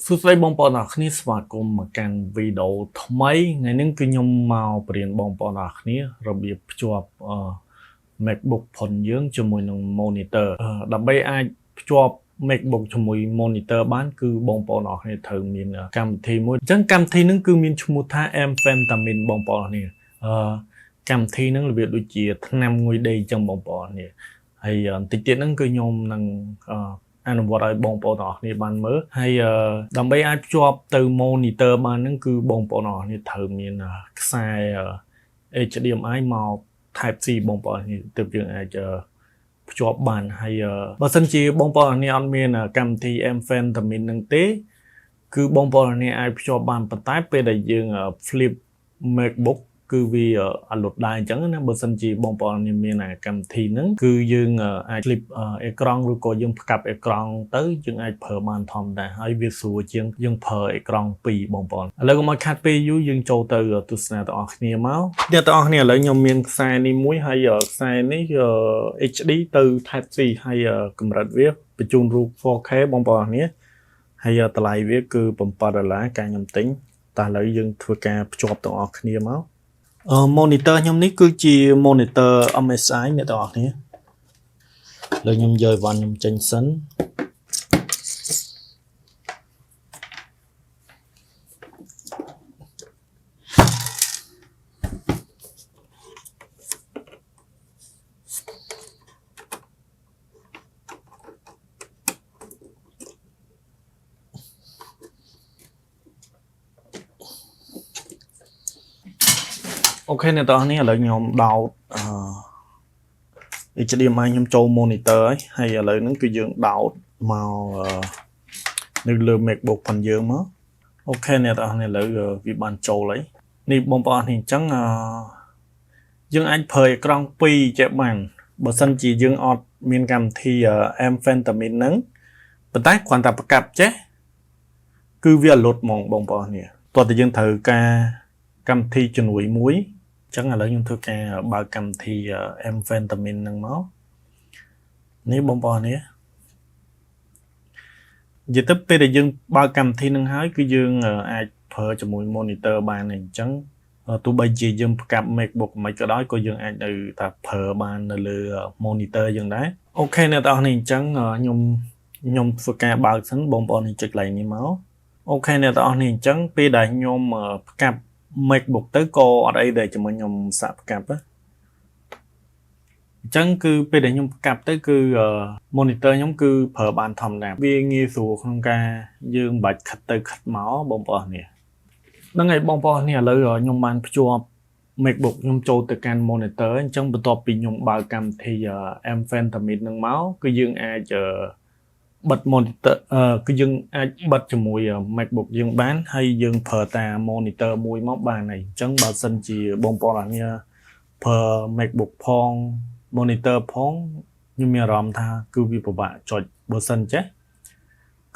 សួស្តីបងប្អូនអរគ្នាស្វាគមន៍មកកាន់វីដេអូថ្មីថ្ងៃនេះគឺខ្ញុំមកបរៀនបងប្អូនអរគ្នារបៀបភ្ជាប់អឺ MacBook ផុនយើងជាមួយនឹង monitor ដើម្បីអាចភ្ជាប់ MacBook ជាមួយ monitor បានគឺបងប្អូនអរគ្នាត្រូវមានកម្មវិធីមួយអញ្ចឹងកម្មវិធីហ្នឹងគឺមានឈ្មោះថា Amphetamine បងប្អូនអរគ្នាអឺកម្មវិធីហ្នឹងរបៀបដូចជាថ្នាំងុយដេកអញ្ចឹងបងប្អូនអរគ្នាហើយបន្តិចទៀតហ្នឹងគឺខ្ញុំនឹងអឺអនុវត្តឲ្យបងប្អូនទាំងអស់គ្នាបានមើលហើយដើម្បីអាចភ្ជាប់ទៅ monitor បានហ្នឹងគឺបងប្អូនទាំងអស់គ្នាត្រូវមានខ្សែ HDMI មក Type C បងប្អូននេះទើបយើងអាចភ្ជាប់បានហើយបើសិនជាបងប្អូនអ្នកអត់មានកម្មវិធី Amphetamine នឹងទេគឺបងប្អូនអ្នកអាចភ្ជាប់បានប៉ុន្តែពេលដែលយើង flip MacBook គឺវាអលត់ដែរអញ្ចឹងណាបើសិនជាបងប្អូនមានអាកម្មវិធីហ្នឹងគឺយើងអាច flip អេក្រង់ឬក៏យើងផ្កាប់អេក្រង់ទៅយើងអាចប្រើបានធម្មតាហើយវាស្រួលជាងយើងប្រើអេក្រង់ពីរបងប្អូនឥឡូវកុំឲ្យខាត់ពេលយូរយើងចូលទៅទស្សនាទាំងអស់គ្នាមកអ្នកទាំងអស់គ្នាឥឡូវខ្ញុំមានខ្សែនេះមួយហើយខ្សែនេះ HD ទៅ Type C ហើយកម្រិតវាបញ្ជូនរូប 4K បងប្អូនគ្នាហើយតម្លៃវាគឺ7ដុល្លារការខ្ញុំទិញតែឥឡូវយើងធ្វើការភ្ជាប់ទាំងអស់គ្នាមកអឺ monitor ខ្ញុំនេះគឺជា monitor MSI អ្នកទាំងអស់គ្នាឥឡូវខ្ញុំយកអីវ៉ាន់ខ្ញុំចេញសិនOK អ្នកទាំងអស់គ្នាឥឡូវខ្ញុំដោតអឺ HDMI ខ្ញុំចូល monitor ហើយហើយឥឡូវហ្នឹងគឺយើងដោតមកនៅលើ MacBook ផងយើងមក OK អ្នកទាំងអស់គ្នាឥឡូវវាបានចូលហើយនេះបងប្អូននេះអញ្ចឹងអឺយើងអាចប្រើអេក្រង់2ចេះបានបើសិនជាយើងអត់មានកម្មវិធី Amphetamine ហ្នឹងប៉ុន្តែគ្រាន់តែប្រកាប់ចេះគឺវាអលត់ហ្មងបងប្អូននេះតោះតែយើងត្រូវការកម្មវិធីជំនួយមួយអញ្ចឹងឥឡូវខ្ញុំធ្វើការបើកកម្មវិធី Amphetamine ហ្នឹងមកនេះបងប្អូននេះនិយាយទៅពេលដែលយើងបើកកម្មវិធីហ្នឹងហើយគឺយើងអាចប្រើជាមួយ monitor បានអញ្ចឹងទោះបីជាយើងផ្កាប់ MacBook មិនក៏ដោយក៏យើងអាចនៅតែប្រើបាននៅលើ monitor យើងដែរ OK អ្នកទាំងអស់នេះអញ្ចឹងខ្ញុំធ្វើការបើកសិនបងប្អូននេះចុចកន្លែងនេះមក OK អ្នកទាំងអស់នេះអញ្ចឹងពេលដែលខ្ញុំផ្កាប់ MacBook ទៅក៏អត់អីដែរជាមួយខ្ញុំសាកផ្កាប់ណាអញ្ចឹងគឺពេលដែលខ្ញុំផ្កាប់ទៅគឺ monitor ខ្ញុំគឺប្រើបានធម្មតាវាងាយស្រួលក្នុងការយើងមិនបាច់ខិតទៅខិតមកបងប្អូននេះហ្នឹងហើយបងប្អូននេះឥឡូវខ្ញុំបានភ្ជាប់ MacBook ខ្ញុំចូលទៅកាន់ monitor អញ្ចឹងបន្ទាប់ពីខ្ញុំបើកកម្មវិធី Amphetamine ហ្នឹងមកគឺយើងអាចបិទ monitor គឺយើងអាចបិទជាមួយ MacBook យើងបានហើយយើងប្រើតា monitor មួយមកបានហើយអញ្ចឹងបើសិនជាបងប្អូនអរគ្នាប្រើ MacBook ផង monitor ផងខ្ញុំមានអារម្មណ៍ថាគឺវាពិបាកចុចបើសិនចេះ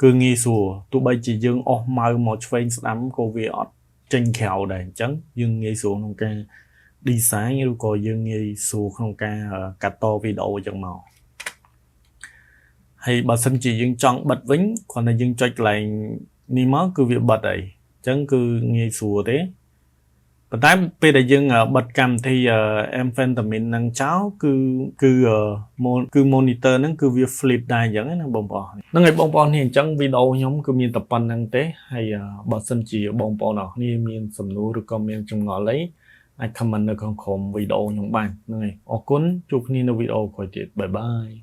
គឺងាយស្រួលទោះបីជាយើងអស់ម៉ៅមកឆ្វេងស្ដាំក៏វាអត់ចេញក្រៅដែរអញ្ចឹងយើងងាយស្រួលក្នុងការ design ឬក៏យើងងាយស្រួលក្នុងការកាត់តវីដេអូអញ្ចឹងមកហើយបើសិនជាយើងចង់បិទវិញគ្រាន់តែយើងចុចកន្លែងនេះមកគឺវាបិទហើយអញ្ចឹងគឺងាយស្រួលទេប៉ុន្តែពេលដែលយើងបិទកម្មវិធី Amphetamine ហ្នឹងចោលគឺ monitor ហ្នឹងគឺវា flip ដែរអញ្ចឹងណាបងប្អូនហ្នឹងហើយបងប្អូននេះអញ្ចឹងវីដេអូខ្ញុំគឺមានតែប៉ុណ្្នឹងទេហើយបើសិនជាបងប្អូនអរគ្នាមានសំណួរឬក៏មានចម្ងល់អីអាច comment នៅក្នុងក្រោមវីដេអូខ្ញុំបានហ្នឹងហើយអរគុណជួបគ្នានៅវីដេអូក្រោយទៀត bye bye.